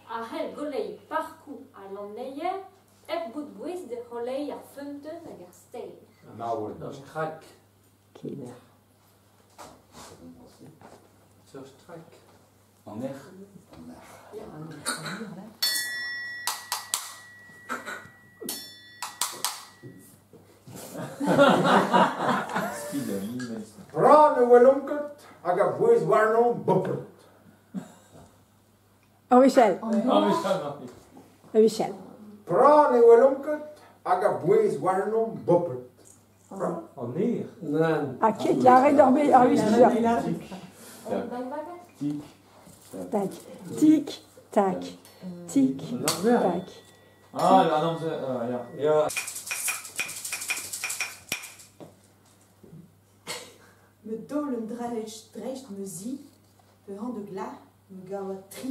A c'hell goleiñ parkoù ha lanneier hep bout gouest da c'holeiñ ar feunteun hag ar stêr. Ur strak. Ur strak. An erc'h. An erc'h. Tra ne welomp ket hag a bouez warnomp bepred. Ur wech all. Ur wech all. Tra ne welomp ket hag a bouez warnomp bepred. An aer. Nann. Ha ket lâret ur wech dija. Tik. Tak. Tik, tak. Tik, tak. Ah, an amzer, ya. Ya. Me daol un dreist dreist ma zi, pe ran da glask me gav tri.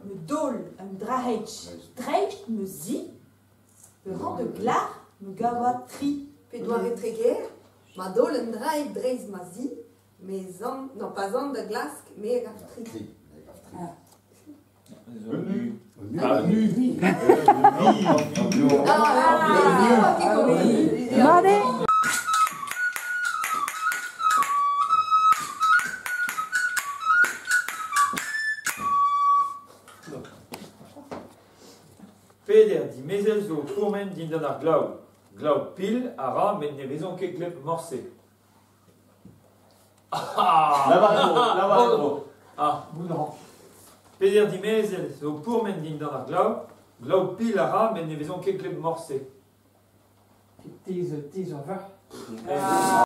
Me daol un dreist dreist ma zi, pe ran da glask me gav tri. Pe doare Treger, ma daol un draig dreist ma zi, me zan, non, pa zan da glask, me a gav tri. Tri. Me gav tri. Nu. Ah, nu. Ah, Mat eo? Peder dimezell zo o pourmen dindan ar glav. Glav-pil a ra met ne vezont ket gleb morse. Lavar en-dro. Ah, Peder dimezell zo o pourmen dindan ar glav. Glav-pil a ra met ne vezont ket gleb morse. Te zo, te zo ur varzh.